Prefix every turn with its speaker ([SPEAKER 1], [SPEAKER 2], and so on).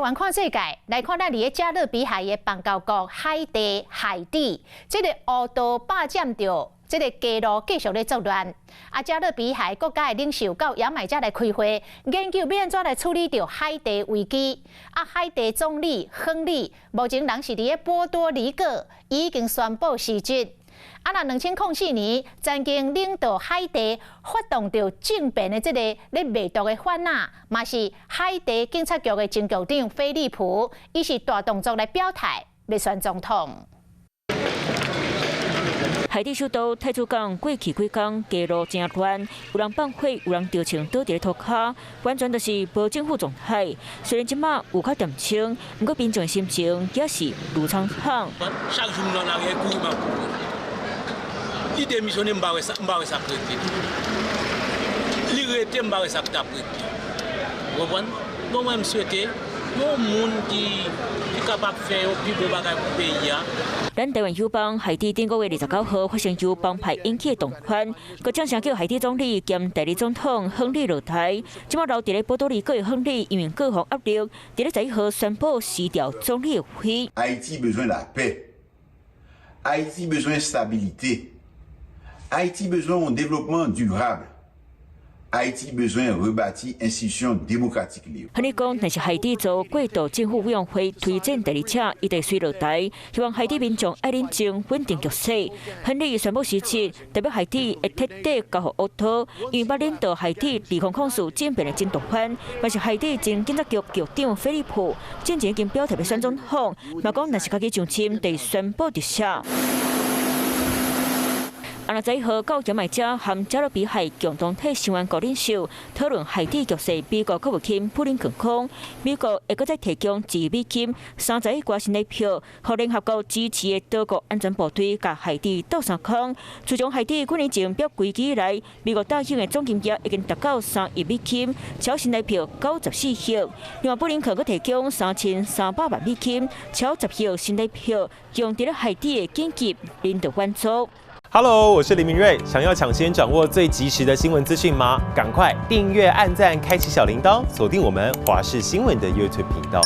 [SPEAKER 1] 台灣看世界，來看咱佇咧加勒比海的邦交國海地海地，這個烏道霸佔著這個街路繼續咧作亂。啊，加勒比海國家的領袖到牙買加來開會，研究欲按怎來處理著海地危機。啊，海地總理亨利目前人是佇咧波多黎各，已經宣布辭職。啊，若2004年曾經領導海地發動著政變的這個咧賣毒的販仔，嘛是海地警察局的前局長菲利普，伊是大動作來表態，欲選總統。
[SPEAKER 2] 海地首都太子港過去幾工街路真亂，有人放火，有人丟槍倒佇咧塗跤，完全就是無政府狀態。雖然這馬有較恬靜，毋過民眾心情也是愈悖悖。
[SPEAKER 3] Li demisyone, m pa wè sa, m pa wè sa k rete. Li rete, m pa wè sa k t ap rete. Konprann? Bon, mwen m swete yon moun ki kapab fè yon pi bon bagay pou peyi a.
[SPEAKER 2] 咱台灣友邦海地頂個月29號發生由幫派引起的動亂，閣掌聲叫海地總理兼代理總統亨利落台。這馬留佇咧波多黎各的亨利因為各方壓力，佇咧11號宣布辭掉總理的位。
[SPEAKER 4] Haïti bezwen lapè. Haïti bezwen stabilite. Haïti bezwen yon devlopman dirab. Haïti bezwen rebati enstitisyon demokratik li yo。
[SPEAKER 2] 亨利講，若是海地做過渡政府委員會推薦第二者，伊就隨落台。希望海地民眾愛冷靜，穩定局勢。亨利宣布辭職，代表海地會徹底交予烏托，因為捌領導海地2004政變的前毒販，嘛是海地前警察局局長菲利普，進前已經表態欲選總統，嘛講若是家己上簽，就宣布特赦。啊，若11號到牙買加和加勒比海共同體成員國領袖討論海地局勢，美國國務卿布林肯講，美國會閣再提供1億美金、30億外新台票，予聯合國支持的多國安全部隊共海地鬥相共。自從海地幾年前爆危機以來，美國答應的總金額已經達到3億美金，超新台票94億。另外，布林肯閣提供3300萬美金，超10億新台票，用佇咧海地的緊急人道援助。
[SPEAKER 5] Hello，我是林明瑞。想要搶先掌握最及時的新聞資訊嗎？趕快訂閱、按讚、開啟小鈴鐺，鎖定我們華視新聞的 YouTube 頻道。